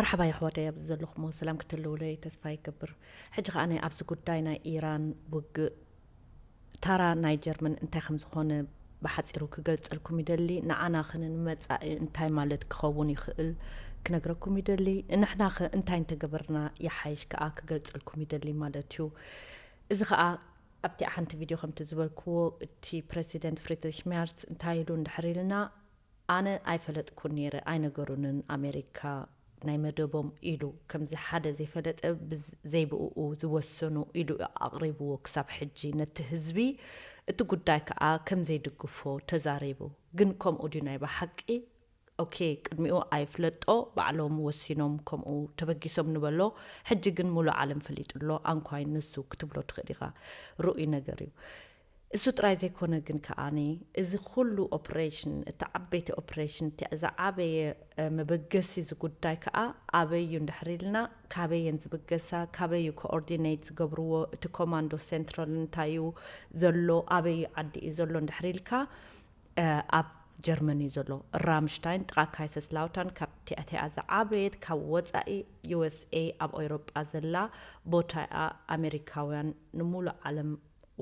መርሓባ የሕዋተይ፣ ኣብዚ ዘለኹሞ ሰላም ክትህልውለይ ተስፋ ይገብር። ሕጂ ከኣ ኣብዚ ጉዳይ ናይ ኢራን ውግእ፣ ታራ ናይ ጀርመን እንታይ ከም ዝኾነ ብሓጺሩ ክገልጸልኩም ይደሊ። ንዓና ኸ ንመጻኢ እንታይ ማለት ክኸውን ይኽእል ክነግረኩም ይደሊ። ንሕና ኸ እንታይ እንተገበርና ይሓይሽ ከኣ ክገልጸልኩም ይደሊ ማለት እዩ። እዚ ኸኣ ኣብቲ ሓንቲ ቪድዮ ከምቲ ዝበልክዎ፣ እቲ ፕረሲደንት ፍሪድሪሽ ሜርስ እንታይ ኢሉ እንድሕር ኢልና፣ ኣነ ኣይፈለጥኩን ነይረ፣ ኣይነገሩንን። ኣሜሪካ ናይ መደቦም ኢሉ፣ ከምዚ ሓደ ዘይፈለጠ ብዝ-፣ ዘይብእኡ ዝወሰኑ ኢሉ ኣቕሪብዎ ክሳብ ሕጂ ነቲ ህዝቢ። እቲ ጉዳይ ከኣ ከም ዘይድግፎ ተዛሪቡ። ግን ከምኡ ድዩ ናይ ብሓቂ? ኦኬ፣ ቅድሚኡ ኣይፍለጦ፣ ባዕሎም ወሲኖም ከምኡ ተበጊሶም ንበሎ። ሕጂ ግን ሙሉእ ዓለም ፈሊጡ ኣሎ፣ ኣንኳይ ንሱ ክትብሎ ትኽእል ኢኻ። ርኡይ ነገር እዩ። እሱ ጥራይ ዘይኮነ ግን ከኣኒ፣ እዚ ኩሉ ኦፕሬሽን፣ እቲ ዓበይቲ ኦፕሬሽን፣ እቲ ዝዓበየ፣ እ፣ መበገሲ እዚ ጉዳይ ከኣ ኣበይ እዩ እንድሕር ኢልና፣ ካበየን ዝብገሳ፣ ካበይ እዩ ኮኦርዲኔት ዝገብርዎ፣ እቲ ኮማንዶ ሴንትራል እንታይ እዩ ዘሎ፣ ኣበይ እዩ ዓዲ እዩ ዘሎ እንድሕር ኢልካ፣ እ፣ ኣብ ጀርመን እዩ ዘሎ። ራምሽታይን ጥቓ ካይሰርስላውተርን ካብ እቲኣ ዝዓበየት፣ ካብ ወጻኢ ዩ ኤስ ኤ ኣብ ኤውሮጳ ዘላ ቦታ እያ። ኣሜሪካውያን ንሙሉእ ዓለም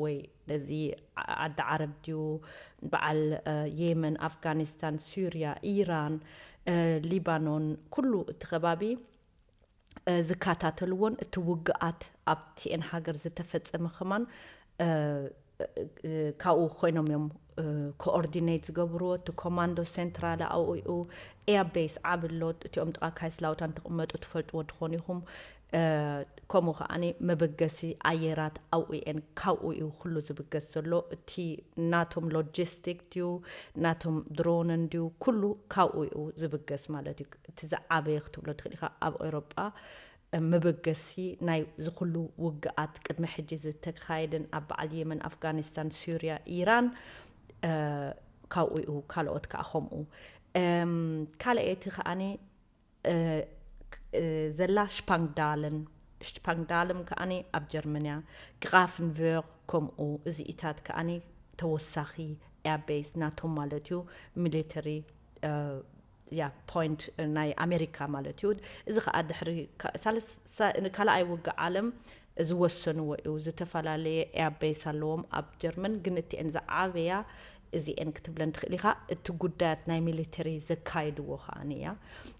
ወይ ነዚ ዓ-፣ ዓዲ ዓረብ ድዩ፣ በዓል፣ እ፣ የመን፣ ኣፍጋኒስታን፣ ሱርያ፣ ኢራን፣ እ፣ ሊባኖን፣ ኩሉ እቲ ከባቢ፣ እ፣ ዝከታተልዎን እቲ ውግኣት ኣብቲኤን ሃገር ዝተፈጸመ ከማን፣ እ፣ እ፣ ካብኡ ኮይኖም እዮም፣ እ፣ ኮኦርዲኔት ዝገብርዎ። እቲ ኮማንዶ ሴንትራል ኣብኡ እዩ። ኤርቤስ ዓቢ ኣሎ። እቲኦም ጥቓ ካይሰርስላውተርን ትቕመጡ ትፈልጥዎ ትኾኑ ኢኹም። እ፣ ከምኡ ከኣኒ መበገሲ ኣየራት ኣብኡ እየን። ካብኡ እዩ ኩሉ ዝብገስ ዘሎ። እቲ ናቶም ሎጂስቲክ ድዩ፣ ናቶም ድሮንን ድዩ፣ ኩሉ ካብኡ እዩ ዝብገስ ማለት እዩ። እቲ ዝዓበየ ክትብሎ ትኽእል ኢኻ ኣብ ኤውሮጳ፣ እ፣ መበገሲ ናይ ዝኹሉ ውግኣት ቅድሚ ሕጂ ዝተኻየደን ኣብ በዓል የመን፣ ኣፍጋኒስታን፣ ሱርያ፣ ኢራን፣ እ፣ ካብኡ እዩ። ካልኦት ከኣ ከምኡ። እም፣ ካልኣይቲ ከኣኒ፣ እ፣ ክ-፣ እ፣ ዘላ ሽፓንግዳለን፣ ሽፓንግዳለም ከኣኒ ኣብ ጀርመን እያ። ግራፍንቨር ከምኡ፣ እዚኢታት ከኣኒ ተወሳኺ ኤርቤስ ናቶም ማለት እዩ፣ ሚሊተሪ፣ እ፣ ያ፣ ፖይንት ናይ ኣሜሪካ ማለት እዩ። እዚ ከኣ ድሕሪ ካ-፣ ሳልስ-፣ ሳ-፣ ካልኣይ ውግእ ዓለም ዝወሰንዎ እዩ። ዝተፈላለየ ኤርቤስ ኣለዎም ኣብ ጀርመን፣ ግን እቲኤን ዝዓበያ እዚኤን ክትብለን ትኽእል ኢኻ። እቲ ጉዳያት ናይ ሚሊተሪ ዘካይድዎ ከኣኒ እያ።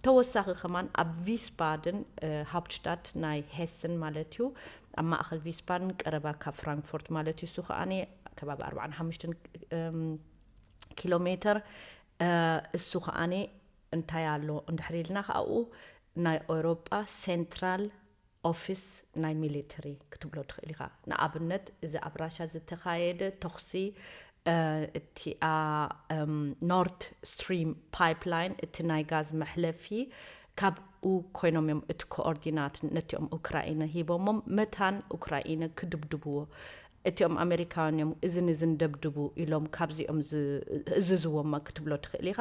ተወሳኺ ከማን ኣብ ቪስባደን፣ እ፣ ሃውፕትሽታት ናይ ሄስን ማለት እዩ፣ ኣብ ማእከል ቪስባደን ቀረባ ካብ ፍራንክፎርት ማለት እዩ። እሱ ከኣኒ ከባቢ ኣርባዓን ሓሙሽተን፣ እም፣ ኪሎ ሜተር። እ፣ እሱ ከኣኒ እንታይ ኣሎ እንድሕር ኢልና፣ ካብኡ ናይ ኤውሮጳ ሴንትራል ኦፊስ ናይ ሚሊተሪ ክትብሎ ትኽእል ኢኻ። ንኣብነት፣ እዚ ኣብ ራሻ ዝተኻየደ ተኹሲ፣ እ፣ እቲኣ፣ እም፣ ኖርድ ስትሪም ፓይፕላይን፣ እቲ ናይ ጋዝ መሕለፊ፣ ካብኡ ኮይኖም እዮም እቲ ኮኦርዲናት ነቲኦም ኡክራይነ ሂቦሞም፣ መታን ኡክራይነ ክድብድብዎ። እቲኦም ኣሜሪካውያን እዮም እዝን እዝን ደብድቡ ኢሎም ካብዚኦም ዝ-፣ እዝዝዎም ክትብሎ ትኽእል ኢኻ።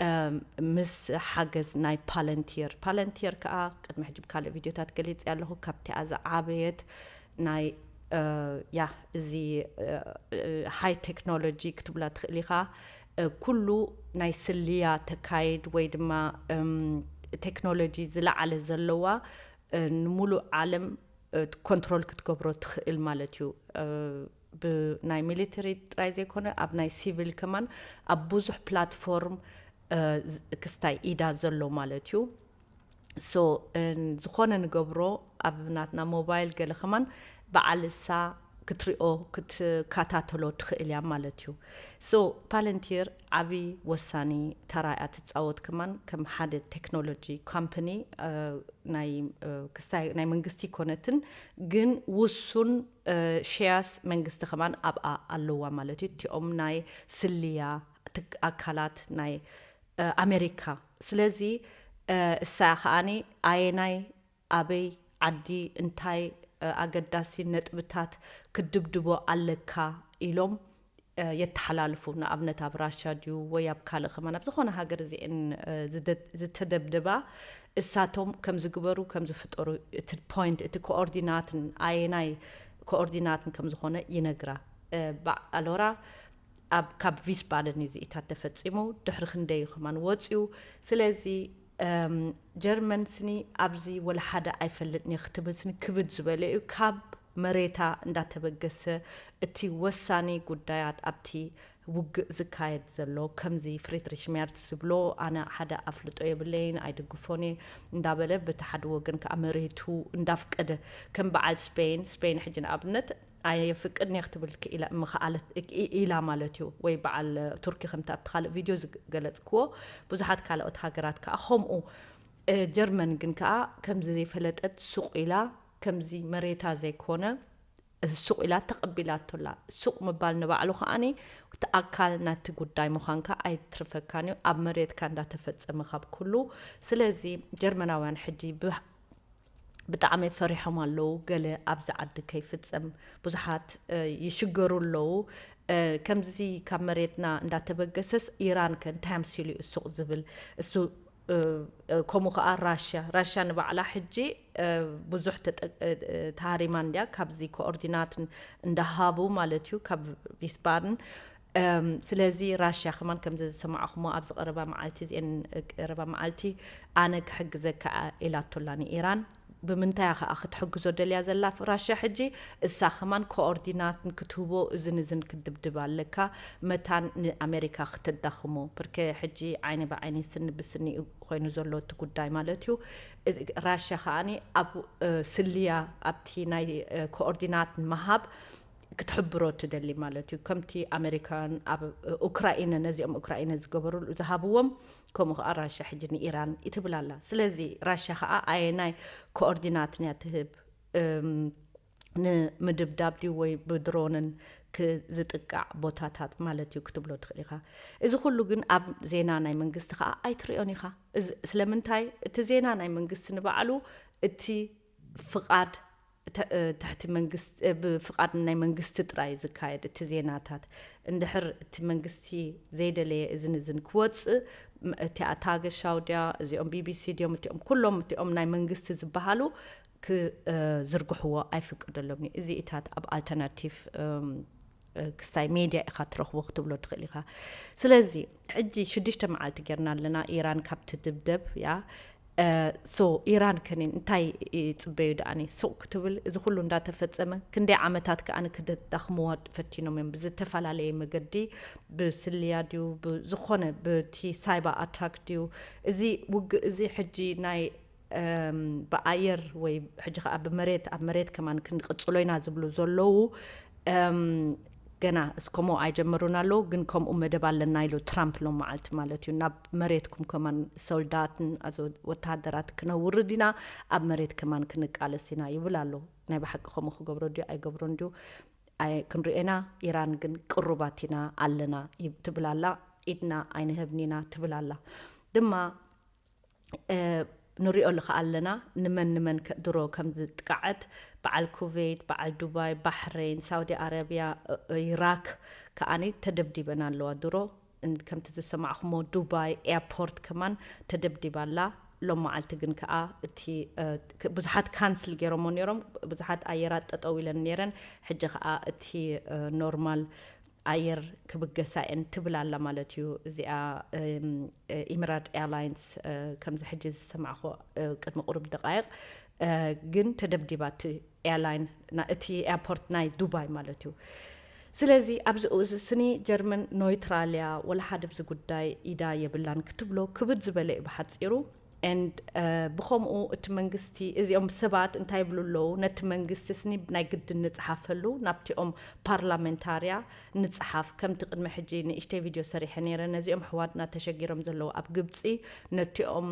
እም፣ ምስ ሓገዝ ናይ ፓለንቲር። ፓለንቲር ከኣ ቅድሚ ሕጂ ብካልእ ቪድዮታት ገሊጸ ኣለኹ። ካብቲኣ ዝዓበየት ናይ፣ እ፣ ያ፣ እዚ፣ እ፣ እ፣ ሃይ ቴክኖሎጂ ክትብላ ትኽእል ኢኻ። እ፣ ኩሉ ናይ ስልያ ተካይድ ወይ ድማ፣ እም፣ ቴክኖሎጂ ዝለዓለ ዘለዋ፣ እ፣ ንሙሉእ ዓለም፣ እ፣ ኮንትሮል ክትገብሮ ትኽእል ማለት እዩ። እ፣ ብናይ ሚሊተሪ ጥራይ ዘይኮነ፣ ኣብ ናይ ሲቪል ከማን ኣብ ብዙሕ ፕላትፎርም፣ እ፣ ዝ-፣ ክስታይ ኢዳ ዘሎ ማለት እዩ። ሶ፣ እ፣ ዝኾነ ንገብሮ ኣብ ናትና ሞባይል ገለ ከማን በዓል እሳ ክትሪኦ፣ ክትከታተሎ ትኽእል እያ ማለት እዩ። ሶ፣ ፓለንቲር ዓቢ ወሳኒ ተራ እያ ትጻወት ከማን ከም ሓደ ቴክኖሎጂ ካምፓኒ፣ እ፣ ናይ፣ እ፣ ክስታይ ናይ መንግስቲ ኣይኮነትን፣ ግን ውሱን፣ እ፣ ሼርስ መንግስቲ ከማን ኣብኣ ኣለዋ ማለት እዩ። እቲኦም ናይ ስልያ ትክ-፣ ኣካላት ናይ፣ እ፣ ኣሜሪካ። ስለዚ፣ እ፣ እሳ ከኣኒ ኣየናይ፣ ኣበይ ዓዲ፣ እንታይ፣ እ፣ ኣገዳሲ ነጥብታት ክትድብድቦ ኣለካ ኢሎም፣ እ፣ የተሓላልፉ። ንኣብነት ኣብ ራሻ ድዩ ወይ ኣብ ካልእ ከማን ኣብ ዝኾነ ሃገር እዚኤን፣ እ፣ ዝደ-፣ ዝተደብደባ እሳቶም ከም ዝግበሩ፣ ከም ዝፍጠሩ፣ እቲ ፖይንት፣ እቲ ኮኦርዲናትን ኣየናይ ኮኦርዲናትን ከም ዝኾነ ይነግራ። እ፣ በዓል ኦራ ኣብ፣ ካብ ቪስባደን እዩ ዝኢታት ተፈጺሙ። ድሕሪ ክንደይ እዩ ከማን ወጺኡ። ስለዚ ጀርመን ስኒ ኣብዚ ወላ ሓደ ኣይፈልጥን እየ ክትብል ስኒ ክብድ ዝበለ እዩ። ካብ መሬታ እንዳተበገሰ እቲ ወሳኒ ጉዳያት ኣብቲ ውግእ ዝካየድ ዘሎ፣ ከምዚ ፍሪድሪሽ ሜርትስ ዝብሎ፣ ኣነ ሓደ ኣፍልጦ የብለይን ኣይድግፎን እየ እንዳበለ፣ በቲ ሓደ ወገን ከዓ መሬቱ እንዳፍቀደ፣ ከም በዓል ስፔን፣ ስፔን ሕጂ ንኣብነት ኣየፍቅድን እየ ክትብል ክኢላ ምኽኣለት ኢላ ማለት እዩ። ወይ በዓል ቱርኪ ከምቲ ኣብቲ ካልእ ቪድዮ ዝገለፅክዎ፣ ብዙሓት ካልኦት ሃገራት ከዓ ከምኡ። ጀርመን ግን ከዓ ከምዚ ዘይፈለጠት ሱቕ ኢላ፣ ከምዚ መሬታ ዘይኮነ ሱቕ ኢላ ተቐቢላቶላ። ሱቕ ምባል ንባዕሉ ከዓኒ እቲ ኣካል ናቲ ጉዳይ ምዃንካ ኣይትርፈካን እዩ፣ ኣብ መሬትካ እንዳተፈጸመ ካብ ኩሉ። ስለዚ ጀርመናውያን ሕጂ ብጣዕሚ ፈሪሖም ኣለዉ። ገለ ኣብዚ ዓዲ ከይፍጸም ብዙሓት ይሽገሩ ኣለዉ። ከምዚ ካብ መሬትና እንዳተበገሰስ ኢራን ከ እንታይ ኣምሲሉ እዩ ሱቕ ዝብል? እሱ ከምኡ ከዓ ራሽያ፣ ራሽያ ንባዕላ ሕጂ ብዙሕ ተሃሪማ እንድያ ካብዚ ኮኦርዲናት እንዳሃቡ ማለት እዩ፣ ካብ ቪስባድን። ስለዚ ራሽያ ከማን ከምዚ ዝሰማዕኹሞ ኣብዚ ቀረባ መዓልቲ፣ እዚአን ቀረባ መዓልቲ ኣነ ክሕግዘካ ኢላቶላ ንኢራን። ብምንታያ ከዓ ክትሕግዞ ደልያ ዘላ ራሽያ ሕጂ? እሳ ከማን ኮኦርዲናትን ክትህቦ እዝን እዝን ክትድብድብ ኣለካ፣ መታን ንኣሜሪካ ክተዳኽሞ። ብርከ ሕጂ ዓይኒ ብዓይኒ ስኒ ብስኒ ኮይኑ ዘሎ እቲ ጉዳይ ማለት እዩ። ራሽያ ከዓኒ ኣብ ስልያ ኣብቲ ናይ ኮኦርዲናት ምሃብ ክትሕብሮ ትደሊ ማለት እዩ። ከምቲ ኣሜሪካን ኣብ ኡክራይነ ነዚኦም ኡክራይነ ዝገበሩ ዝሃብዎም፣ ከምኡ ከዓ ራሽያ ሕጂ ንኢራን ይትብል ኣላ። ስለዚ ራሽያ ከዓ ኣየናይ ኮኦርዲናትን እያ ትህብ? ንምድብዳብ ድዩ ወይ ብድሮንን ዝጥቃዕ ቦታታት ማለት እዩ ክትብሎ ትኽእል ኢኻ። እዚ ኩሉ ግን ኣብ ዜና ናይ መንግስቲ ከዓ ኣይትሪኦን ኢኻ። ስለምንታይ? እቲ ዜና ናይ መንግስቲ ንባዕሉ እቲ ፍቓድ ትሕቲ መንግስቲ፣ ብፍቓድ ናይ መንግስቲ ጥራይ ዝካየድ እቲ ዜናታት። እንድሕር እቲ መንግስቲ ዘይደለየ እዝን እዝን ክወፅእ፣ እቲኣ ታገሻው ድያ፣ እዚኦም ቢቢሲ ድዮም፣ እቲኦም ኩሎም እቲኦም ናይ መንግስቲ ዝበሃሉ ክዝርግሕዎ ኣይፍቀደሎም እዩ። እዚኢታት ኣብ ኣልተርናቲቭ ክስታይ ሜድያ ኢኻ ትረኽቦ ክትብሎ ትኽእል ኢኻ። ስለዚ ሕጂ ሽዱሽተ መዓልቲ ጌርና ኣለና ኢራን ካብ ትድብደብ እያ። ሶ ኢራን ከኒን እንታይ ይፅበዩ ደኣኒ ሱቕ ክትብል? እዚ ኩሉ እንዳተፈፀመ ክንደይ ዓመታት ከኣ ክደዳኽምዋ ፈቲኖም እዮም ብዝተፈላለየ መገዲ፣ ብስልያ ድዩ ብዝኾነ ብቲ ሳይባ ኣታክ ድዩ? እዚ ውግእ እዚ ሕጂ ናይ ብኣየር ወይ ሕጂ ከዓ ብመሬት፣ ኣብ መሬት ከማን ክንቅፅሎ ኢና ዝብሉ ዘለዉ። ገና እስከሞ ኣይጀመሩን ኣለዉ፣ ግን ከምኡ መደብ ኣለና ኢሉ ትራምፕ ሎም መዓልቲ ማለት እዩ። ናብ መሬትኩም ከማን ሶልዳትን ወታደራት ክነውርድ ኢና፣ ኣብ መሬት ከማን ክንቃለስ ኢና ይብል ኣሎ። ናይ ብሓቂ ከምኡ ክገብሮ ድዩ ኣይገብሮን ድዩ ክንሪኦ ኢና። ኢራን ግን ቅሩባት ኢና ኣለና ትብል ኣላ፣ ኢድና ኣይንህብን ኢና ትብል ኣላ። ድማ ንሪኦ ልካ ኣለና ንመን ንመን ድሮ ከም ዝጥቃዐት፣ በዓል ኩዌት፣ በዓል ዱባይ፣ ባሕሬን፣ ሳውዲ ኣረብያ፣ ኢራክ ከኣኒ ተደብዲበን ኣለዋ ድሮ። ከምቲ ዝሰማዕኹሞ ዱባይ ኤርፖርት ከማን ተደብዲባ ኣላ። ሎም መዓልቲ ግን ከኣ እቲ ብዙሓት ካንስል ገይሮሞ ነይሮም፣ ብዙሓት ኣየራት ጠጠው ኢለን ነይረን። ሕጂ ከኣ እቲ ኖርማል ኣየር ክብገሳ እየን ትብል ኣላ ማለት እዩ። እዚኣ ኢምራት ኤርላይንስ ከምዚ ሕጂ ዝሰማዕኹ ቅድሚ ቁሩብ ደቃይቕ ግን ተደብዲባ እቲ ኤርላይን እቲ ኤርፖርት ናይ ዱባይ ማለት እዩ። ስለዚ ኣብዚ እዚ ስኒ ጀርመን ኖይትራልያ ወላ ሓደ ብዚ ጉዳይ ኢዳ የብላን ክትብሎ ክብድ ዝበለ እዩ ብሓፂሩ። And ብኸምኡ እቲ መንግስቲ እዚኦም ሰባት እንታይ ይብሉ ኣለዉ? ነቲ መንግስቲ ስኒ ናይ ግድን ንፅሓፈሉ፣ ናብቲኦም ፓርላሜንታርያ ንፅሓፍ። ከምቲ ቅድሚ ሕጂ ንእሽተይ ቪድዮ ሰሪሐ ነይረ፣ ነዚኦም ኣሕዋትና ተሸጊሮም ዘለዉ ኣብ ግብፂ ነቲኦም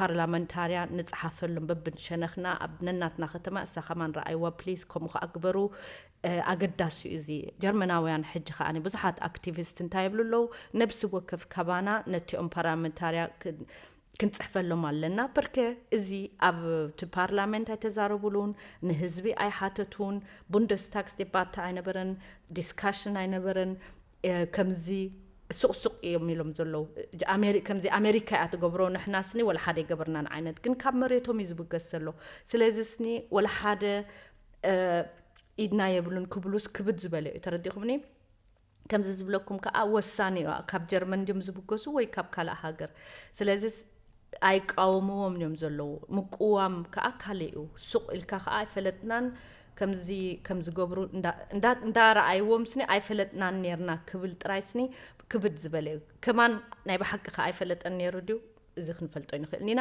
ፓርላመንታርያ ንፅሓፈሎም በብሸነኽና ኣብ ነናትና ከተማ። እሳ ከማን ረኣይዋ ፕሊዝ፣ ከምኡ ከዓ ግበሩ። ኣገዳሲ እዩ እዚ። ጀርመናውያን ሕጂ ከዓ ብዙሓት ኣክቲቪስት እንታይ ይብሉ ኣለዉ? ነብሲ ወከፍ ካባና ነቲኦም ፓርላመንታርያ ክንፅሕፈሎም ኣለና። በርከ እዚ ኣብ እቲ ፓርላመንት ኣይተዛረቡሉን፣ ንህዝቢ ኣይሓተቱን፣ ቡንደስታክስ ዲባታ ኣይነበረን፣ ዲስካሽን ኣይነበረን። ከምዚ ሱቕሱቕ እዮም ኢሎም ዘለዉ። ከምዚ ኣሜሪካ እያ ትገብሮ፣ ንሕና ስኒ ወላ ሓደ ኣይገበርናን ዓይነት፣ ግን ካብ መሬቶም እዩ ዝብገስ ዘሎ። ስለዚ ስኒ ወላ ሓደ ኢድና የብሉን ክብሉስ ክብድ ዝበለ እዩ። ተረዲኹምኒ? ከምዚ ዝብለኩም ከዓ ወሳኒ እዩ፣ ካብ ጀርመን ድዮም ዝብገሱ ወይ ካብ ካልእ ሃገር። ስለዚ ኣይቃወምዎም እዮም ዘለዉ። ምቅዋም ከዓ ካልእ እዩ። ሱቕ ኢልካ ከዓ ኣይፈለጥናን፣ ከምዚ ከም ዝገብሩ እንዳ- እንዳ- እንዳረኣይዎም ስኒ ኣይፈለጥናን ነርና ክብል ጥራይ ስኒ ክብድ ዝበለ እዩ። ከማን ናይ ብሓቂ ከዓ ኣይፈለጠን ነይሩ ድዩ? እዚ ክንፈልጦ ንኽእል ኢና።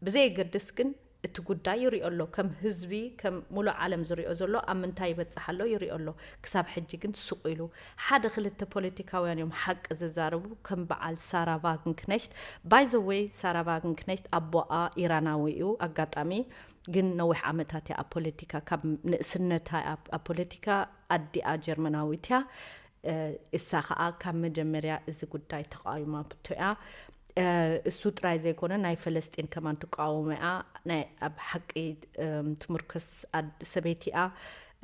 ብዘየገድስ ግን እቲ ጉዳይ ይሪኦ ኣሎ። ከም ህዝቢ፣ ከም ሙሉእ ዓለም ዝሪኦ ዘሎ ኣብ ምንታይ ይበጽሕ ኣሎ ይሪኦ ኣሎ። ክሳብ ሕጂ ግን ሱቕ ኢሉ ሓደ ክልተ ፖለቲካውያን እዮም ሓቂ ዝዛረቡ፣ ከም በዓል ሳራ ቫግንክነሽት። ባይ ዘ ዌይ፣ ሳራ ቫግንክነሽት ኣቦኣ ኢራናዊ እዩ። ኣጋጣሚ ግን ነዊሕ ዓመታት እያ ኣብ ፖለቲካ፣ ካብ ንእስነታ እያ ኣብ ኣብ ፖለቲካ። ኣዲኣ ጀርመናዊት እያ። እ፣ እሳ ኸኣ ካብ መጀመርያ እዚ ጉዳይ ተቃዊማቶ እያ። እ፣ እሱ ጥራይ ዘይኮነ ናይ ፈለስጢን ከማን ትቃወሞ እያ። ናይ ኣብ ሓቂ፣ እም፣ ትምርኮስ ኣድ- ሰበይቲ እያ።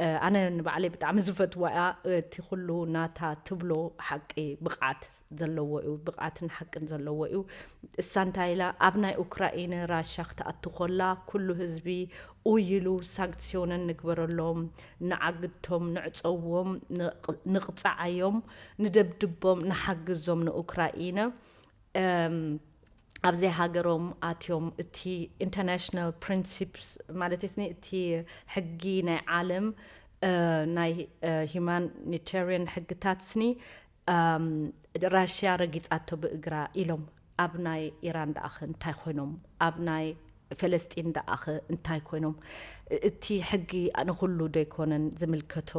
እ፣ ኣነ ንባዕለይ ብጣዕሚ ዝፈትዋ እያ። እቲ ኩሉ ናታ ትብሎ ሓቂ ብቕዓት ዘለዎ እዩ፣ ብቕዓትን ሓቅን ዘለዎ እዩ። እሳ እንታይ ኢላ፣ ኣብ ናይ ኡክራኢነ ራሻ ክትኣቱ ኮላ ኩሉ ህዝቢ ኡይ ኢሉ ሳንክስዮንን ንግበረሎም፣ ንዓግቶም፣ ንዕጸዎም፣ ንቕ- ንቕጻዓዮም፣ ንደብድቦም፣ ንሓግዞም ንኡክራኢነ። እም፣ ኣብ ዘይሃገሮም ኣትዮም እቲ ኢንተርናሽናል ፕሪንሲፕስ ማለት ስኒ እቲ ሕጊ ናይ ዓለም፣ እ፣ ናይ፣ እ፣ ሂማኒታሪያን ሕግታት ስኒ፣ እም፣ ራሽያ ረጊጻቶ ብእግራ ኢሎም። ኣብ ናይ ኢራን ደኣኸ እንታይ ኮይኖም? ኣብ ናይ ፈለስጢን ደኣኸ እንታይ ኮይኖም? እቲ ሕጊ ንኹሉ ዶ ኣይኮነን ዝምልከቶ?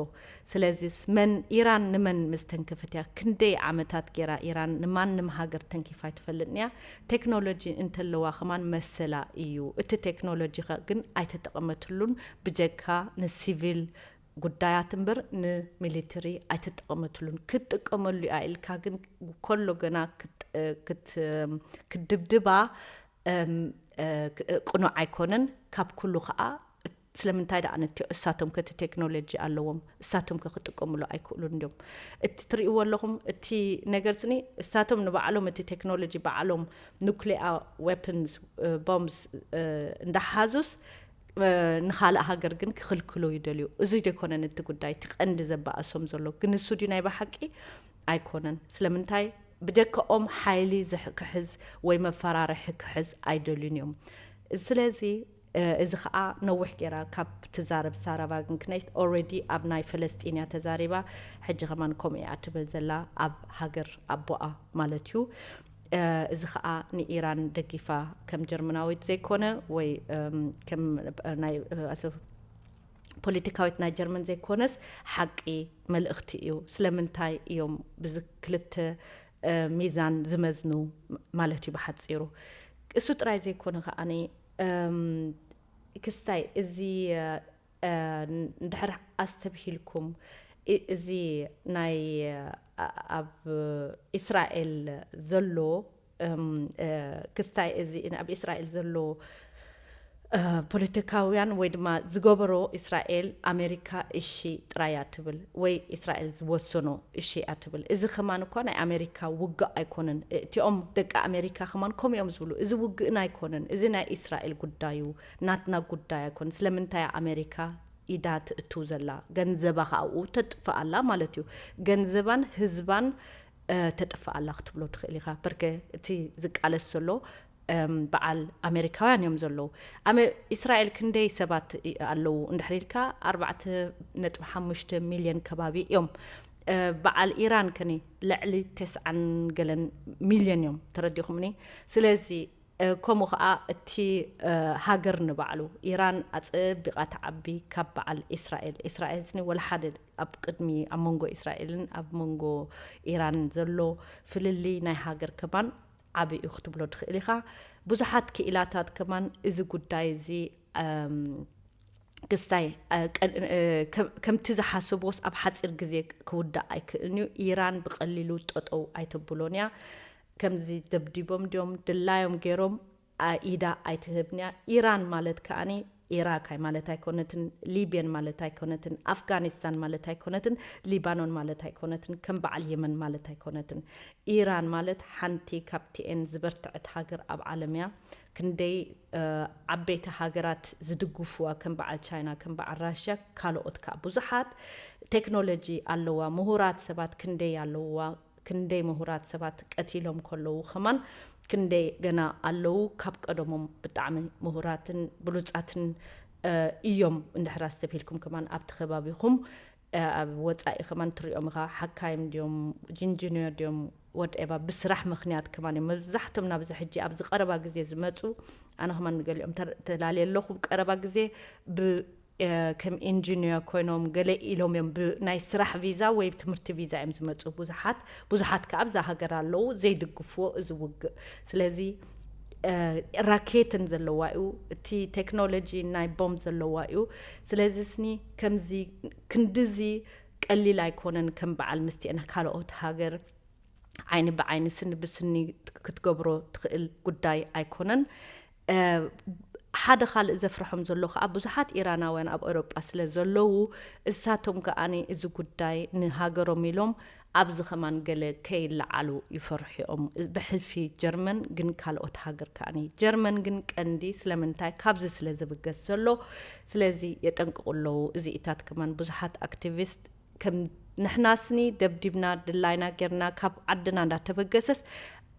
ስለዚስ መን ኢራን ንመን ምስተንከፈት እያ? ክንደይ ዓመታት ገይራ ኢራን ንማንም ሃገር ተንኪፋ ኣይትፈልጥን እያ። ቴክኖሎጂ እንተለዋ ከማን መሰላ እዩ። እቲ ቴክኖሎጂ ኸ ግን ኣይተጠቐመትሉን ብጀካ ንሲቪል ጉዳያት እምበር ንሚሊተሪ ኣይተጠቐመትሉን። ክትጥቀመሉ እያ ኢልካ ግን ከሎ ገና ክት- ክት- ክትድብድባ እም፣ እ፣ ክ- ቅኑዕ ኣይኮነን። ካብ ኩሉ ኸኣ ስለምንታይ ደኣ ነትዮ እሳቶም ከቲ ቴክኖሎጂ ኣለዎም፣ እሳቶም ከ ክጥቀምሉ ኣይክእሉን ድዮም? እቲ ትርእይዎ ኣለኹም እቲ ነገር ስኒ እሳቶም ንባዕሎም እቲ ቴክኖሎጂ ባዕሎም ኑክሌኣ ዌፐንስ ቦምብስ እንዳሓዙስ እ፣ ንኻልእ ሃገር ግን ክኽልክሎ ይደልዩ። እዚ ዘይኮነን እቲ ጉዳይ እቲ ቀንዲ ዘባእሶም ዘሎ ግን እሱ ድዩ ናይ ብሓቂ ኣይኮነን። ስለምንታይ ብጀካኦም ሓይሊ ዝሕ- ክሕዝ ወይ መፈራርሒ ክሕዝ ኣይደልዩን እዮም። ስለዚ እ፣ እዚ ኸዓ ነዊሕ ገይራ ካብ ትዛረብ ሳራ ቫግንክነሽት ኦልሬዲ ኣብ ናይ ፈለስጢን እያ ተዛሪባ። ሕጂ ከማን ከምኡ እያ ትብል ዘላ ኣብ ሃገር ኣቦኣ ማለት እዩ። እ፣ እዚ ኸዓ ንኢራን ደጊፋ ከም ጀርመናዊት ዘይኮነ ወይ እም፣ ከም ናይ እ፣ ኣሰ- ፖለቲካዊት ናይ ጀርመን ዘይኮነስ ሓቂ መልእኽቲ እዩ። ስለምንታይ እዮም ብዚ ክልተ እ፣ ሚዛን ዝመዝኑ ማለት እዩ ብሓፂሩ። እሱ ጥራይ ዘይኮነ ከዓኒ እም፣ ክስታይ እዚ እ፣ እንድሕር ኣስተብሂልኩም እ- እዚ ናይ እ፣ ኣብ እስራኤል ዘሎ እም፣ እ፣ ክስታይ እዚ ኣብ እስራኤል ዘሎ እ፣ ፖለቲካውያን ወይ ድማ ዝገበሮ እስራኤል ኣሜሪካ እሺ ጥራይ እያ ትብል ወይ እስራኤል ዝወሰኖ እሺ እያ ትብል። እዚ ከማን እኳ ናይ ኣሜሪካ ውግእ ኣይኮነን። እቲኦም ደቂ ኣሜሪካ ከማን ከምኡ እዮም ዝብሉ። እዚ ውግእና ኣይኮነን። እዚ ናይ እስራኤል ጉዳዩ ናትና ጉዳይ ኣይኮነን። ስለምንታይ ኣሜሪካ ኢዳ ትእትው ዘላ ገንዘባ ከኣኡ ተጥፍእ ኣላ ማለት እዩ። ገንዘባን ህዝባን እ፣ ተጥፍእ ኣላ ክትብሎ ትኽእል ኢኻ። በርከ እቲ ዝቃለስ ዘሎ እም፣ በዓል ኣሜሪካውያን እዮም ዘለዉ። ኣመ- እስራኤል ክንደይ ሰባት እ- ኣለዉ እንድሕር ኢልካ ኣርባዕተ ነጥቢ ሓሙሽተ ሚልዮን ከባቢ እዮም። እ፣ በዓል ኢራን ከኒ ልዕሊ ተስዓን ገለን ሚልዮን እዮም። ተረዲኹምኒ? ስለዚ እ፣ ከምኡ ኸዓ እቲ እ፣ ሃገር ንባዕሉ ኢራን ኣጸቢቓ ትዓቢ ካብ በዓል እስራኤል። እስራኤል ስኒ ወላ ሓደ ኣብ ቅድሚ ኣብ መንጎ እስራኤልን ኣብ መንጎ ኢራን ዘሎ ፍልልይ ናይ ሃገር ከማን ዓቢ እዩ ክትብሎ ትኽእል ኢኻ። ብዙሓት ክኢላታት ከማን እዚ ጉዳይ እዚ እም፣ ክስታይ እ፣ ቀ- እ፣ ከም- ከምቲ ዝሓሰብዎስ ኣብ ሓፂር ግዜ ክውዳእ ኣይክእልን እዩ። ኢራን ብቐሊሉ ጠጠው ኣይተብሎን እያ። ከምዚ ደብዲቦም ድዮም ድላዮም ገይሮም ኣ- ኢዳ ኣይትህብን እያ። ኢራን ማለት ከኣኒ ኢራካይ ማለት ኣይኮነትን፣ ሊብየን ማለት ኣይኮነትን፣ ኣፍጋኒስታን ማለት ኣይኮነትን፣ ሊባኖን ማለት ኣይኮነትን፣ ከም በዓል የመን ማለት ኣይኮነትን። ኢራን ማለት ሓንቲ ካብቲኤን ዝበርትዐት ሃገር ኣብ ዓለም እያ። ክንደይ እ፣ ዓበይቲ ሃገራት ዝድግፍዋ ከም በዓል ቻይና ከም በዓል ራሽያ ካልኦት ከዓ ብዙሓት ቴክኖሎጂ ኣለዋ፣ ምሁራት ሰባት ክንደይ ኣለውዋ። ክንደይ ምሁራት ሰባት ቀቲሎም ከለዉ ከማን ክንደይ ገና ኣለዉ ካብ ቀደሞም ብጣዕሚ ምሁራትን ብሉጻትን እዮም። እንድሕር ኣስተብሂልኩም ከማን ኣብቲ ከባቢኹም ኣብ ወጻኢ ከማን ትሪኦም ኢኻ። ሓካይም ድዮም፣ ኢንጂነር ድዮም፣ ወድኤባ ብስራሕ ምኽንያት ከማን እዮም መብዛሕቶም ናብዚ ሕጂ ኣብዚ ቀረባ ግዜ ዝመፁ። ኣነ ከማን ንገሊኦም ተላልየ ኣለኹ። ቀረባ ግዜ ብ ከም ኢንጂነር ኮይኖም ገለ ኢሎም እዮም ብናይ ስራሕ ቪዛ ወይ ትምህርቲ ቪዛ እዮም ዝመፁ። ብዙሓት ብዙሓት ከዓ ኣብዛ ሃገር ኣለዉ ዘይድግፍዎ እዚ ውግእ። ስለዚ ራኬትን ዘለዋ እዩ፣ እቲ ቴክኖሎጂ ናይ ቦምብ ዘለዋ እዩ። ስለዚ ስኒ ከምዚ ክንድዚ ቀሊል ኣይኮነን። ከም በዓል ምስቲኤን ካልኦት ሃገር ዓይኒ ብዓይኒ ስኒ ብስኒ ክትገብሮ ትኽእል ጉዳይ ኣይኮነን። ሓደ ካልእ ዘፍርሖም ዘሎ ከዓ ብዙሓት ኢራናውያን ኣብ ኤውሮጳ ስለ ዘለዉ እሳቶም ከኣኒ እዚ ጉዳይ ንሃገሮም ኢሎም ኣብዚ ከማን ገለ ከይለዓሉ ይፈርሑ እዮም። ብሕልፊ ጀርመን ግን ካልኦት ሃገር ከኣኒ ጀርመን ግን ቀንዲ ስለምንታይ ካብዚ ስለ ዝብገስ ዘሎ ስለዚ የጠንቅቑ ኣለዉ። እዚኢታት ከማን ብዙሓት ኣክቲቪስት ከም ንሕናስኒ ደብዲብና ድላይና ጌርና ካብ ዓድና እንዳተበገሰስ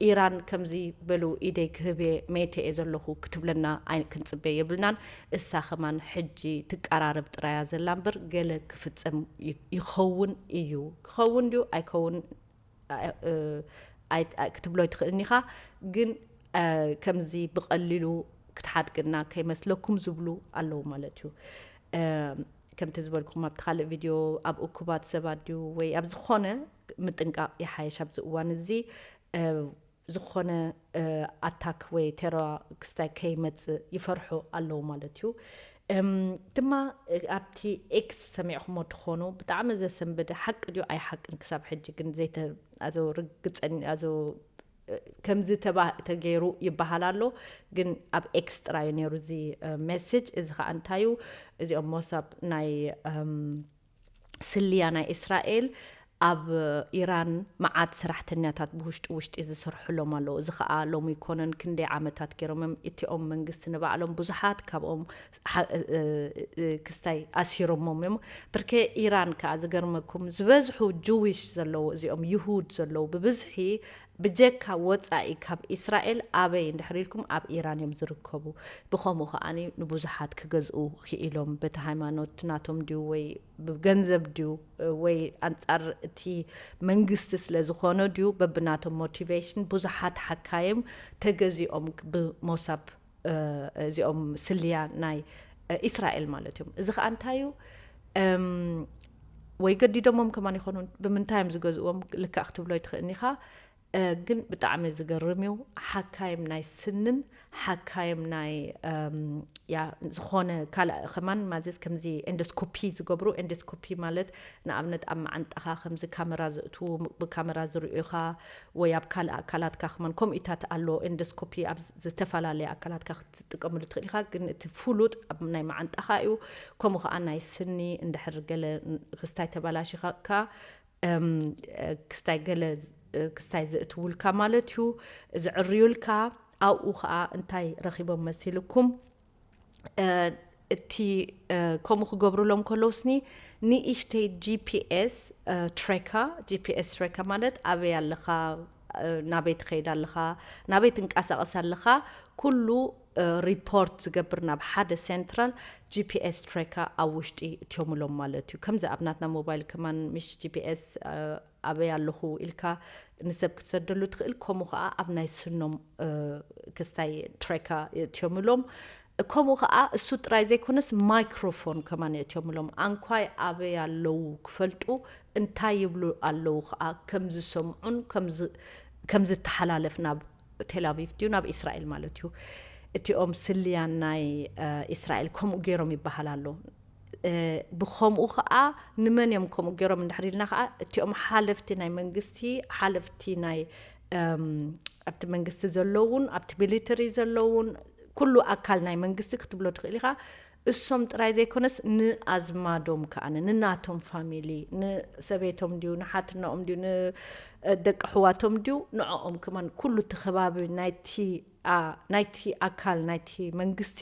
ኢራን ከምዚ በሉ ኢደይ ክህብ እየ መይተ እየ ዘለኹ ክትብለና ኣይ ክንጽበ የብልናን። እሳ ከማን ሕጂ ትቀራረብ ጥራያ ዘላ እምበር ገለ ክፍጸም ይኸውን እዩ። ክኸውን ድዩ ኣይከውን ክትብሎ ኣይትኽእልን ኢኻ። ግን ከምዚ ብቐሊሉ ክትሓድግና ከይመስለኩም ዝብሉ ኣለዉ ማለት እዩ። ከምቲ ዝበልኩም ኣብቲ ካልእ ቪድዮ ኣብ እኩባት ሰባት ድዩ ወይ ኣብ ዝኾነ ምጥንቃቕ ይሓየሽ ኣብዚ እዋን እዚ። ዝኾነ ኣታክ ወይ ቴሮ ክስታይ ከይመፅእ ይፈርሑ ኣለዉ ማለት እዩ። ድማ ኣብቲ ኤክስ ሰሚዕኹሞ ትኾኑ ብጣዕሚ ዘሰንበደ ሓቂ ድዩ ኣይሓቅን ክሳብ ሕጂ ግን ዘይተ ኣዞ ርግፀን ኣዞ ከምዚ ተባ ተገይሩ ይበሃል ኣሎ። ግን ኣብ ኤክስ ጥራዩ ነይሩ እዚ ሜሴጅ። እዚ ከዓ እንታዩ እዚኦም ሞሳብ ናይ ስልያ ናይ እስራኤል ኣብ ኢራን መዓት ሰራሕተኛታት ብውሽጢ ውሽጢ ዝሰርሕሎም ኣለዉ። እዚ ከዓ ሎሚ ይኮነን ክንደይ ዓመታት ገይሮም እዮም። እቲኦም መንግስቲ ንባዕሎም ብዙሓት ካብኦም ክስታይ ኣሲሮሞም እዮም። ብርኬ ኢራን ከዓ ዝገርመኩም ዝበዝሑ ጅዊሽ ዘለዉ እዚኦም ይሁድ ዘለዉ ብብዝሒ ብጀካ ወፃኢ ካብ ኢስራኤል ኣበይ እንድሕር ኢልኩም ኣብ ኢራን እዮም ዝርከቡ። ብኸምኡ ከዓኒ ንብዙሓት ክገዝኡ ክኢሎም በቲ ሃይማኖት ናቶም ድዩ ወይ ብገንዘብ ድዩ ወይ ኣንፃር እቲ መንግስቲ ስለ ዝኾነ ድዩ በብናቶም ሞቲቬሽን ብዙሓት ሓካይም ተገዚኦም ብሞሳብ እዚኦም ስልያ ናይ ኢስራኤል ማለት እዮም። እዚ ከዓ እንታይ እዩ ወይ ገዲዶሞም ከማን ይኾኑ ብምንታይ እዮም ዝገዝእዎም ልክዕ ክትብሎ ይትኽእልኒ ኢኻ። ግን ብጣዕሚ ዝገርም እዩ። ሓካይም ናይ ስንን ሓካይም ናይ ያ ዝኾነ ካልእ ከማን ማለትስ ከምዚ ኤንዶስኮፒ ዝገብሩ። ኤንዶስኮፒ ማለት ንኣብነት ኣብ መዓንጣኻ ከምዚ ካሜራ ዘእትዉ ብካሜራ ዝርእዩኻ ወይ ኣብ ካልእ ኣካላትካ ከማን ከምኡታት ኣሎ። ኤንዶስኮፒ ኣብ ዝተፈላለየ ኣካላትካ ክትጥቀምሉ ትኽእል ኢኻ። ግን እቲ ፍሉጥ ኣብ ናይ መዓንጣኻ እዩ። ከምኡ ከዓ ናይ ስኒ እንድሕር ገለ ክስታይ ተባላሽካ ክስታይ ገለ ክስታይ ዘእትውልካ ማለት እዩ። ዝዕርዩልካ ኣብኡ ከዓ እንታይ ረኺቦም መሲልኩም እቲ ከምኡ ክገብሩሎም ከለውስኒ ንእሽተይ ጂፒኤስ ትሬካ ጂፒኤስ ትሬካ ማለት ኣበይ ኣለኻ ናበይ ትኸይድ ኣለኻ ናበይ ትንቀሳቐስ ኣለኻ ኩሉ ሪፖርት ዝገብር ናብ ሓደ ሴንትራል ጂፒኤስ ትሬካ ኣብ ውሽጢ እትዮምሎም ማለት እዩ። ከምዚ ኣብ ናትና ሞባይል ከማን ምሽ ጂፒኤስ ኣበይ ኣለኹ ኢልካ ንሰብ ክትሰደሉ ትኽእል። ከምኡ ከዓ ኣብ ናይ ስኖም ክስታይ ትሬካ እትዮምሎም። ከምኡ ከዓ እሱ ጥራይ ዘይኮነስ ማይክሮፎን ከማን እትዮምሎም። ኣንኳይ ኣበይ ኣለዉ ክፈልጡ እንታይ ይብሉ ኣለዉ ከዓ ከም ዝሰምዑን ከም ዝተሓላለፍ ናብ ቴል ኣቪቭ ድዩ ናብ እስራኤል ማለት እዩ። እቲኦም ስልያን ናይ እስራኤል ከምኡ ገይሮም ይበሃል ኣሎ። ብኸምኡ ከዓ ንመን እዮም ከምኡ ገይሮም እንድሕር ኢልና ከዓ እቲኦም ሓለፍቲ ናይ መንግስቲ ሓለፍቲ ናይ ኣብቲ መንግስቲ ዘለውን ኣብቲ ሚሊተሪ ዘለውን ኩሉ ኣካል ናይ መንግስቲ ክትብሎ ትኽእል ኢኻ። እሶም ጥራይ ዘይኮነስ ንኣዝማዶም ከኣ ንናቶም ፋሚሊ ንሰበይቶም ድዩ ንሓትናኦም ድዩ ንደቂ ኣሕዋቶም ድዩ ንዕኦም ከማን ኩሉ እቲ ከባቢ ናይቲ ናይቲ ኣካል ናይቲ መንግስቲ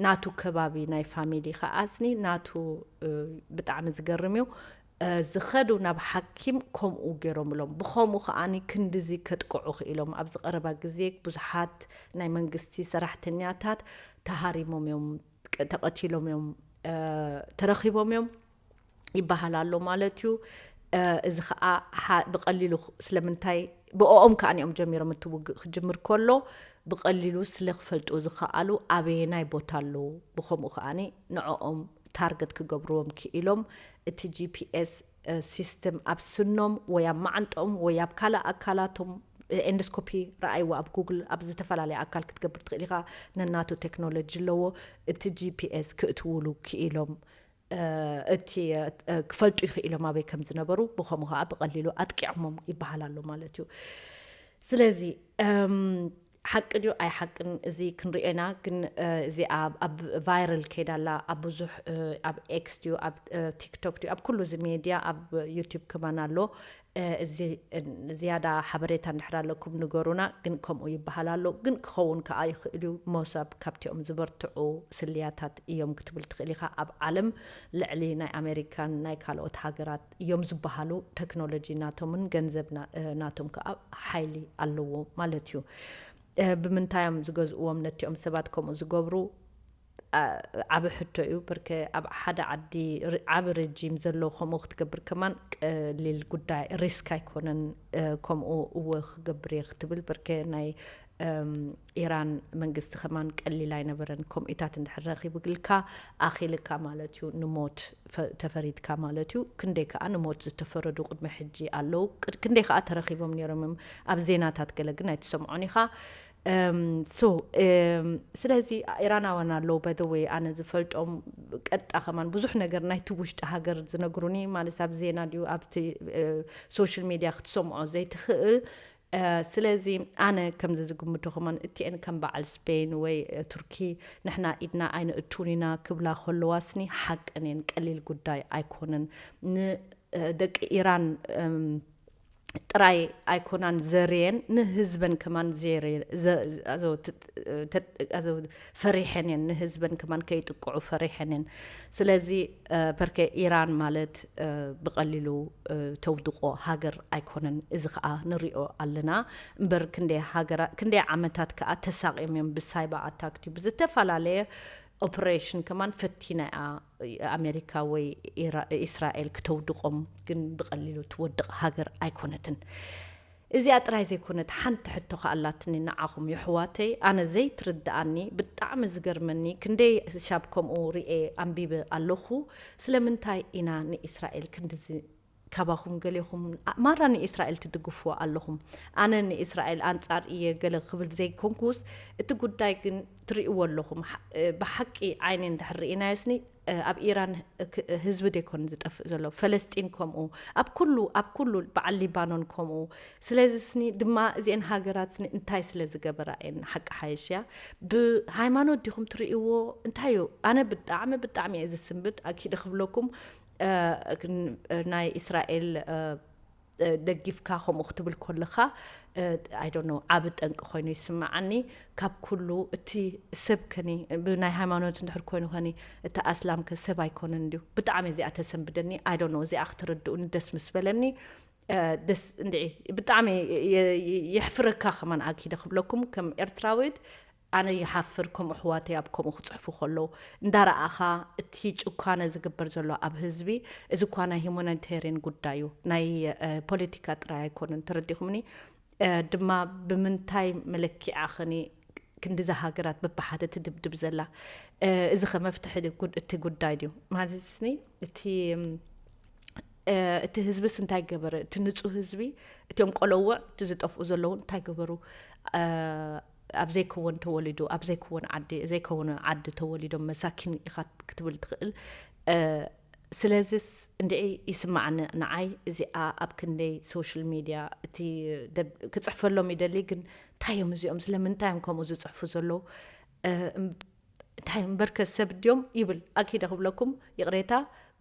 ናቱ ከባቢ ናይ ፋሚሊ ከኣስኒ ናቱ ብጣዕሚ ዝገርም እዩ። ዝኸዱ ናብ ሓኪም ከምኡ ገይሮምሎም። ብኸምኡ ከዓኒ ክንድዚ ከጥቅዑ ክኢሎም። ኣብዚ ቀረባ ግዜ ብዙሓት ናይ መንግስቲ ሰራሕተኛታት ተሃሪሞም እዮም፣ ተቐቲሎም እዮም፣ ተረኺቦም እዮም ይበሃል ኣሎ ማለት እዩ። እዚ ከዓ ብቀሊሉ ስለምንታይ ብኦም ከዓኒ እዮም ጀሚሮም፣ እቲ ውግእ ክጅምር ከሎ ብቀሊሉ ስለ ክፈልጡ ዝኸኣሉ ኣበየናይ ቦታ ኣለዉ። ብኸምኡ ከዓኒ ንዕኦም ታርገት ክገብርዎም ክኢሎም። እቲ ጂፒኤስ ሲስተም ኣብ ስኖም ወይ ኣብ መዓንጠኦም ወይ ኣብ ካልእ ኣካላቶም፣ ኤንዶስኮፒ ረኣይዎ ኣብ ጉግል፣ ኣብ ዝተፈላለየ ኣካል ክትገብር ትኽእል ኢኻ። ነናቱ ቴክኖሎጂ ኣለዎ። እቲ ጂፒኤስ ክእትውሉ ክኢሎም፣ እቲ ክፈልጡ ይኽኢሎም ኣበይ ከም ዝነበሩ። ብኸምኡ ከዓ ብቐሊሉ ኣጥቂዖሞም ይበሃል ኣሎ ማለት እዩ። ስለዚ ሓቂ ድዩ ኣይሓቅን እዚ ክንሪኦ ኢና። ግን እዚኣ ኣብ ቫይራል ከይዳ ኣላ፣ ኣብ ብዙሕ፣ ኣብ ኤክስ ድዩ፣ ኣብ ቲክቶክ ድዩ፣ ኣብ ኩሉ እዚ ሜድያ፣ ኣብ ዩቲብ ከማን ኣሎ። እዚ ዝያዳ ሓበሬታ እንድሕር ኣለኩም ንገሩና። ግን ከምኡ ይበሃል ኣሎ። ግን ክኸውን ከዓ ይኽእል እዩ። ሞሳብ ካብቲኦም ዝበርትዑ ስልያታት እዮም ክትብል ትኽእል ኢኻ። ኣብ ዓለም ልዕሊ ናይ ኣሜሪካን ናይ ካልኦት ሃገራት እዮም ዝበሃሉ። ቴክኖሎጂ ናቶምን ገንዘብ ናቶም ከዓ ሓይሊ ኣለዎ ማለት እዩ። ብምንታይ እዮም ዝገዝእዎም ነቲኦም ሰባት ከምኡ ዝገብሩ? ዓብ ሕቶ እዩ። ብርከ ኣብ ሓደ ዓዲ ዓብ ረጂም ዘሎ ከምኡ ክትገብር ከማን ቀሊል ጉዳይ፣ ሪስክ ኣይኮነን። ከምኡ እወ ክገብር እየ ክትብል፣ ብርከ ናይ ኢራን መንግስቲ ከማን ቀሊል ኣይነበረን። ከምኡታት እንድሕር ረኺብልካ ኣኺልካ ማለት እዩ፣ ንሞት ተፈሪድካ ማለት እዩ። ክንደይ ከዓ ንሞት ዝተፈረዱ ቅድሚ ሕጂ ኣለዉ፣ ክንደይ ከዓ ተረኺቦም ነይሮም እዮም። ኣብ ዜናታት ገለ ግን ኣይትሰምዖን ኢኻ። ሶ ስለዚ ኢራናውያን ኣለዉ በደወይ ኣነ ዝፈልጦም፣ ቀጣ ከማን ብዙሕ ነገር ናይቲ ውሽጢ ሃገር ዝነግሩኒ ማለት ኣብ ዜና ድዩ ኣብቲ ሶሻል ሚድያ ክትሰምዖ ዘይትኽእል። ስለዚ ኣነ ከምዚ ዝግምቶ ከማን እቲአን ከም በዓል ስፔን ወይ ቱርኪ ንሕና ኢድና ኣይንእቱን ኢና ክብላ ከለዋስኒ ሓቀን እየን። ቀሊል ጉዳይ ኣይኮነን። ንደቂ ኢራን ጥራይ ኣይኮናን ዘርየን፣ ንህዝበን ከማን ፈሪሐን እየን። ንህዝበን ከማን ከይጥቅዑ ፈሪሐን እየን። ስለዚ በርከ ኢራን ማለት ብቐሊሉ ተውድቆ ሃገር ኣይኮነን። እዚ ከዓ ንሪኦ ኣለና። እምበር ክንደይ ዓመታት ከዓ ተሳቂዮም እዮም ብሳይባ ኣታክ ድዩ ብዝተፈላለየ ኦፕሬሽን ከማን ፈቲና እያ ኣሜሪካ ወይ ኢስራኤል ክተውድቆም። ግን ብቐሊሉ ትወድቕ ሃገር ኣይኮነትን። እዚኣ ጥራይ ዘይኮነት ሓንቲ ሕቶ ከኣላትኒ ንዓኹም የሕዋተይ። ኣነ ዘይትርድኣኒ ብጣዕሚ ዝገርመኒ፣ ክንደይ ሻብ ከምኡ ርኤ ኣንቢበ ኣለኹ። ስለምንታይ ኢና ንኢስራኤል ክንድዚ ካባኹም ገሌኹም ማራ ንኢስራኤል ትድግፍዎ ኣለኹም። ኣነ ንኢስራኤል ኣንጻር እየ ገለ ክብል ዘይኮንኩስ፣ እቲ ጉዳይ ግን ትርእይዎ ኣለኹም። ብሓቂ ዓይኒ እንድሕር ርኢናዮስኒ ኣብ ኢራን ህዝቢ ደይኮን ዝጠፍእ ዘሎ፣ ፈለስጢን ከምኡ፣ ኣብ ኩሉ ኣብ ኩሉ በዓል ሊባኖን ከምኡ። ስለዚ ስኒ ድማ እዚአን ሃገራት ስኒ እንታይ ስለ ዝገበራ እየን ሓቂ ሓይሽ እያ። ብሃይማኖት ዲኹም ትርእይዎ? እንታይ እዩ? ኣነ ብጣዕሚ ብጣዕሚ እየ ዝስንብድ ኣኪደ ክብለኩም። ናይ እስራኤል ደጊፍካ ከምኡ ክትብል ከለኻ፣ I don't know፣ ዓቢ ጠንቂ ኮይኑ ይስምዓኒ። ካብ ኩሉ እቲ ሰብ ከኒ ብናይ ሃይማኖት እንድሕር ኮይኑ ከኒ እቲ ኣስላም ከ ሰብ ኣይኮነን ድዩ? ብጣዕሚ እዚኣ ተሰንብደኒ። I don't know፣ እዚኣ ክትርድኡኒ ደስ ምስ በለኒ። ደስ እንድዒ ብጣዕሚ የሕፍረካ ከማን ኣኪደ ክብለኩም ከም ኤርትራዊት ኣነ ይሓፍር ከምኡ ኣሕዋተይ ኣብ ከምኡ ክጽሕፉ ከለዉ እንዳረኣኻ እቲ ጭኳነ ዝግበር ዘሎ ኣብ ህዝቢ። እዚ እኳ ናይ ሂማኒቴርያን ጉዳይ እዩ፣ ናይ ፖለቲካ ጥራይ ኣይኮነን። ተረዲኹምኒ? ድማ ብምንታይ መለኪዓ ኸኒ ክንዲዚ ሃገራት በብሓደ ትድብድብ ዘላ? እዚ ኸ መፍትሒ እቲ ጉዳይ ድዩ? ማለትኒ እቲ እቲ ህዝብስ እንታይ ገበረ? እቲ ንጹህ ህዝቢ፣ እቲኦም ቆለውዕ፣ እቲ ዝጠፍኡ ዘለዉ እንታይ ገበሩ? ኣብ ዘይከወን ተወሊዱ፣ ኣብ ዘይከወን ዓዲ፣ ዘይከወን ዓዲ ተወሊዶም መሳኪን ኢኻ ክትብል ትኽእል። ስለዚስ እንድዒ ይስማዓኒ ንዓይ እዚኣ ኣብ ክንደይ ሶሻል ሚድያ እቲ ክጽሕፈሎም ይደሊ፣ ግን እንታይ እዮም እዚኦም? ስለምንታይ እዮም ከምኡ ዝጽሕፉ ዘለዉ? እንታይ እምበርከ ሰብ ድዮም ይብል ኣኪደ ክብለኩም ይቕሬታ።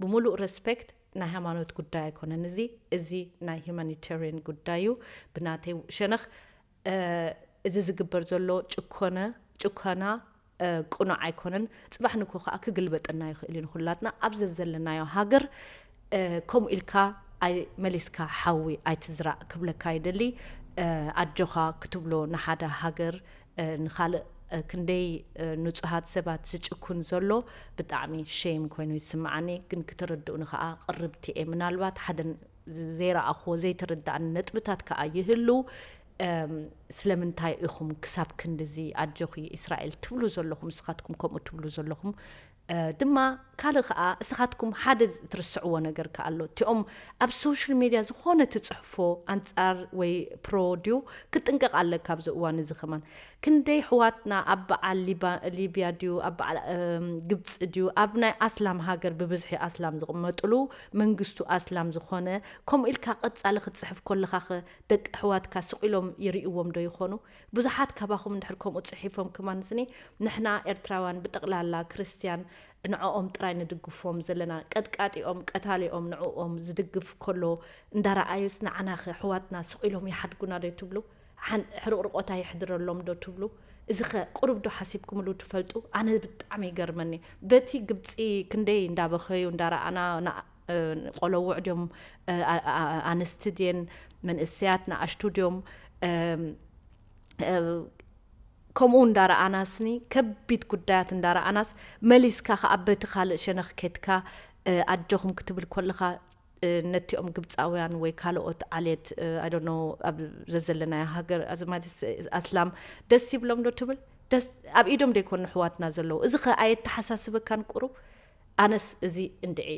ብምሉእ ሬስፔክት ናይ ሃይማኖት ጉዳይ ኣይኮነን እዚ። እዚ ናይ ሂማኒቴርያን ጉዳይ እዩ። ብናተይ ሸነኽ እዚ ዝግበር ዘሎ ጭኮነ ጭኮና ቅኑዕ ኣይኮነን። ጽባሕ ንኮ ከዓ ክግልበጠና ይኽእል እዩ። ንኩላትና ኣብ ዘዘለናዮ ሃገር ከምኡ ኢልካ ኣይ መሊስካ ሓዊ ኣይትዝራእ ክብለካ ይደሊ። ኣጆኻ ክትብሎ ንሓደ ሃገር፣ ንኻልእ ክንደይ ንጹሃት ሰባት ዝጭኩን ዘሎ ብጣዕሚ ሸይም ኮይኑ ይስምዓኒ። ግን ክትርድኡኒ ከኣ ቅርብቲ እየ። ምናልባት ሓደ ዘይረኣኽዎ ዘይተረዳእኒ ነጥብታት ከኣ ይህሉ። ስለምንታይ ኢኹም ክሳብ ክንድዚ ኣጆኺ እስራኤል ትብሉ ዘለኹም? ንስኻትኩም ከምኡ ትብሉ ዘለኹም ድማ ካልእ ከኣ እስኻትኩም ሓደ ትርስዕዎ ነገር ከኣ ኣሎ። እቲኦም ኣብ ሶሻል ሜድያ ዝኾነ ትጽሕፎ ኣንጻር ወይ ፕሮ ድዩ? ክትጥንቀቕ ኣለካ ኣብዚ እዋን እዚ ከማን። ክንደይ ኣሕዋትና ኣብ በዓል ሊብያ ድዩ ኣብ በዓል ግብፂ ድዩ ኣብ ናይ ኣስላም ሃገር ብብዝሒ ኣስላም ዝቕመጥሉ መንግስቱ ኣስላም ዝኾነ ከምኡ ኢልካ ቀፃሊ ክትፅሕፍ ከለኻኸ ደቂ ኣሕዋትካ ስቕ ኢሎም ይርእዎም ዶ ይኾኑ? ብዙሓት ካባኹም እንድሕር ከምኡ ፅሒፎም ክማን ስኒ ንሕና ኤርትራውያን ብጠቕላላ ክርስትያን ንዕኦም ጥራይ ንድግፎም ዘለና ቀጥቃጢኦም ቀታሊኦም ንዕኦም ዝድግፍ ከሎ እንዳረኣዩስ ንዓናኸ ኣሕዋትና ስቕ ኢሎም ይሓድጉና ዶ ትብሉ? ሓን- ሕርቕርቆታ የሕድረሎም ዶ ትብሉ? እዚ ኸ ቁሩብ ዶ ሓሲብኩምሉ ትፈልጡ? ኣነ ብጣዕሚ ይገርመኒ። በቲ ግብፂ ክንደይ እንዳበኸዩ እንዳረኣና ና- እ፣ ቆለውዕ ድዮም፣ እ፣ ኣ- ኣ- ኣንስቲ ድየን መንእሰያት ንኣሽቱ ድዮም፣ እም፣ እ፣ ከምኡ እንዳረኣናስኒ ከቢድ ጉዳያት እንዳረኣናስ መሊስካ ከኣ በቲ ካልእ ሸነኽ ኬድካ ኣጆኹም ክትብል ከለኻ ነቲኦም ግብፃውያን ወይ ካልኦት ዓሌት ኣዶኖ ኣብ ዘዘለናዮ ሃገር ኣዝማት ኣስላም ደስ ይብሎም ዶ ትብል? ደስ ኣብ ኢዶም ዶ ይኮኑ ኣሕዋትና ዘለዉ? እዚ ከ ኣየተሓሳስበካን ቁሩብ? ኣነስ እዚ እንድዒ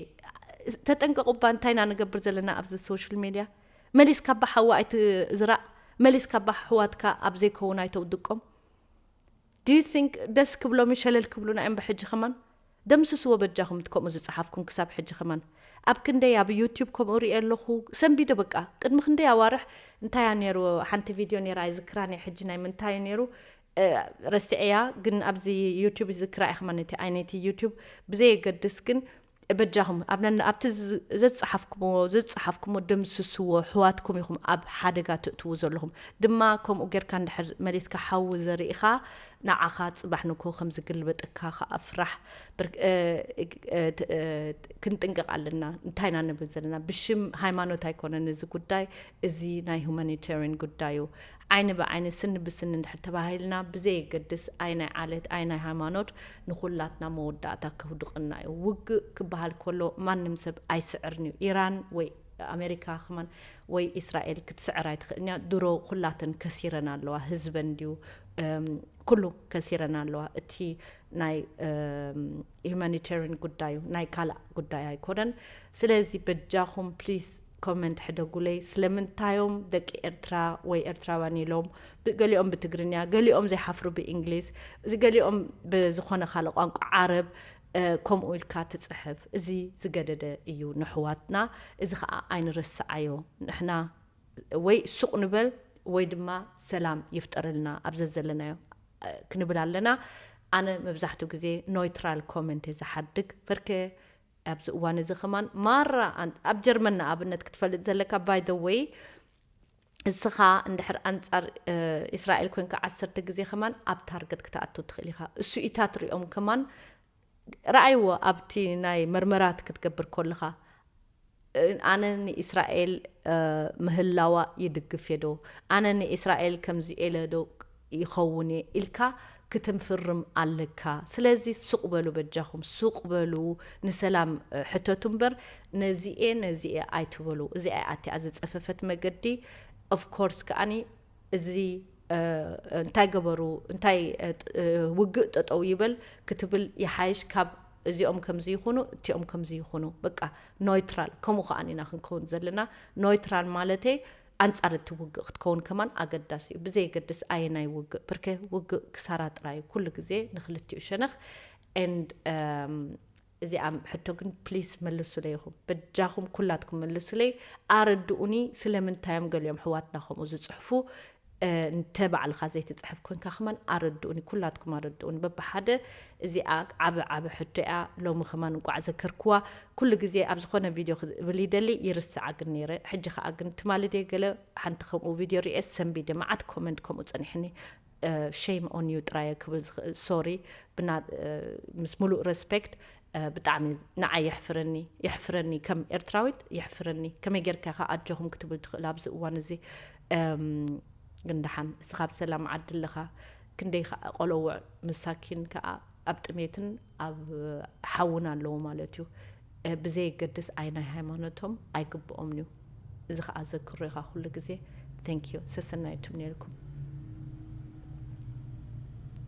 ተጠንቀቑ እባ። እንታይ ኢና ንገብር ዘለና ኣብዚ ሶሻል ሜድያ? መሊስካ እባ ሓዊ ኣይትዝራእ፣ መሊስካ እባ ኣሕዋትካ ኣብ ዘይከውን ኣይተውድቆም። Do you think ደስ ክብሎም ሸለል ክብሉና እዮም ብሕጂ ከማን? ደምስስዎ በጃኹም እቲ ከምኡ ዝጸሓፍኩም ክሳብ ሕጂ ከማን። ኣብ ክንደይ ኣብ ዩቲዩብ ከምኡ ሪኤ ኣለኹ ሰንቢደ በቃ ቅድሚ ክንደይ ኣዋርሕ እንታይ እያ ነይሩ ሓንቲ ቪድዮ ነይራ ኣይዝክራን እየ ሕጂ ናይ ምንታይ እዩ ነይሩ ረስዐያ ግን ኣብዚ ዩቲዩብ ዝዝክራ እየ ከማን እቲ ዓይነይቲ ዩቲዩብ ብዘየገድስ ግን በጃኹም ኣብ ነን ኣብቲ ዝ- ዘጻሓፍኩምዎ ዘጻሓፍኩምዎ ደምስስዎ ኣሕዋትኩም ኢኹም ኣብ ሓደጋ ትእትዉ ዘለኹም ድማ ከምኡ ጌርካ እንድሕር መሊስካ ሓዊ ዘሪእኻ ንዓኻ ጽባሕ ንግሆ ከም ዝግልበጠካ ከኣ ፍራሕ ብር- እ- እ- እ- እ- ክንጥንቀቕ ኣለና እንታይ ኢና ንብል ዘለና ብሽም ሃይማኖት ኣይኮነን እዚ ጉዳይ እዚ ናይ ሁማኒታሪያን ጉዳይ እዩ ዓይኒ ብዓይኒ ስኒ ብስኒ እንድሕር ተባሂልና ብዘየገድስ ኣይ ናይ ዓሌት ኣይ ናይ ሃይማኖት ንኹላትና መወዳእታ ከውድቕና እዩ። ውግእ ክበሃል ከሎ ማንም ሰብ ኣይስዕርን እዩ። ኢራን ወይ ኣሜሪካ ከማን ወይ ኢስራኤል ክትስዕር ኣይትኽእልን እያ። ድሮ ኩላተን ከሲረን ኣለዋ። ህዝበን ድዩ ኩሉ ከሲረን ኣለዋ። እቲ ናይ ሁማኒታሪን ጉዳይ እዩ ናይ ካልእ ጉዳይ ኣይኮነን። ስለዚ በጃኹም ፕሊስ ኮመንት ሕደጉለይ ስለምንታዮም ደቂ ኤርትራ ወይ ኤርትራውያን ኢሎም ገሊኦም ብትግርኛ ገሊኦም ዘይሓፍሩ ብእንግሊዝ እዚ ገሊኦም ብዝኾነ ካልእ ቋንቋ ዓረብ ከምኡ ኢልካ ትፅሕፍ እዚ ዝገደደ እዩ ንሕዋትና እዚ ከዓ ኣይንረስዓዮ ንሕና ወይ ሱቕ ንበል ወይ ድማ ሰላም ይፍጠረልና ኣብ ዘዘለናዮ ክንብል ኣለና ኣነ መብዛሕትኡ ግዜ ኖይትራል ኮመንት ዝሓድግ በርከ ኣብዚ እዋን እዚ ከማን ማራ ኣብ ጀርመን ንኣብነት ክትፈልጥ ዘለካ by the way እስኻ እንድሕር ኣንጻር እስራኤል ኮንካ ዓሰርተ ግዜ ከማን ኣብ ታርገት ክትኣቱ ትኽእል ኢኻ እሱኢታት ሪኦም ከማን ረኣይዎ ኣብቲ ናይ መርመራት ክትገብር ከለኻ ኣነ ንእስራኤል ምህላዋ ይድግፍ እየ ዶ ኣነ ንእስራኤል ከምዚ ኢለ ዶ ይኸውን እየ ኢልካ ክትምፍርም ኣለካ ስለዚ ሱቕ በሉ በጃኹም ሱቕ በሉ ንሰላም ሕተቱ እምበር ነዚኤ ነዚኤ ኣይትበሉ እዚኣ ኣቲኣ ዝፀፈፈት መገዲ of course ከኣኒ እዚ እንታይ ገበሩ እንታይ ውግእ ጠጠው ይበል ክትብል ይሓይሽ ካብ እዚኦም ከምዚ ይኹኑ እቲኦም ከምዚ ይኹኑ በቃ ኖይትራል ከምኡ ከኣ ኢና ክንከውን ዘለና ኖይትራል ማለተይ ኣንጻር እቲ ውግእ ክትከውን ከማን ኣገዳሲ እዩ ብዘየገድስ ኣየናይ ውግእ ብርከ ውግእ ክሳራ ጥራይ ኩሉ ግዜ ንክልቲኡ ሸነኽ and እዚኣ ሕቶ ግን ፕሊስ መልሱለይ ኢኹም በጃኹም ኩላትኩም መልሱለይ ኣረድኡኒ ስለምንታይ እዮም ገሊኦም ሕዋትና ከምኡ ዝፅሕፉ እንተ ባዕልኻ ዘይትፅሕፍ ኮንካ ከማን ኣረድኡኒ ኩላትኩም ኣረድኡኒ በብሓደ እዚኣ ዓብ ዓብ ሕቶ እያ ሎሚ ከማን እንቋዕ ዘከርክዋ ኩሉ ግዜ ኣብ ዝኾነ ቪድዮ ክብል ይደሊ ይርስዓ ግን ነይረ ሕጂ ከዓ ግን ትማሊ ደይ ገለ ሓንቲ ከምኡ ቪድዮ ርኤ ሰንቢደ መዓት ኮመንት ከምኡ ፀኒሕኒ shame on you ጥራየ ክብል ዝኽእል sorry ብና ምስ ሙሉእ respect ብጣዕሚ ንዓይ የሕፍረኒ፣ የሕፍረኒ፣ ከም ኤርትራዊት የሕፍረኒ። ከመይ ጌርካ ኢኻ ኣጆኹም ክትብል ትኽእል ኣብዚ እዋን እዚ? ግን ደሓን እስኻ ኣብ ሰላም ዓዲ ኣለኻ። ክንደይ ከዓ ቆለውዕ ምሳኪን ከዓ ኣብ ጥሜትን ኣብ ሓውን ኣለዉ ማለት እዩ። ብዘየገድስ ኣይ ናይ ሃይማኖቶም ኣይግብኦምን እዩ። እዚ ከዓ ዘክሮ ኢኻ ኩሉ ግዜ። Thank you። ሰሰናይቱም ነርኩም።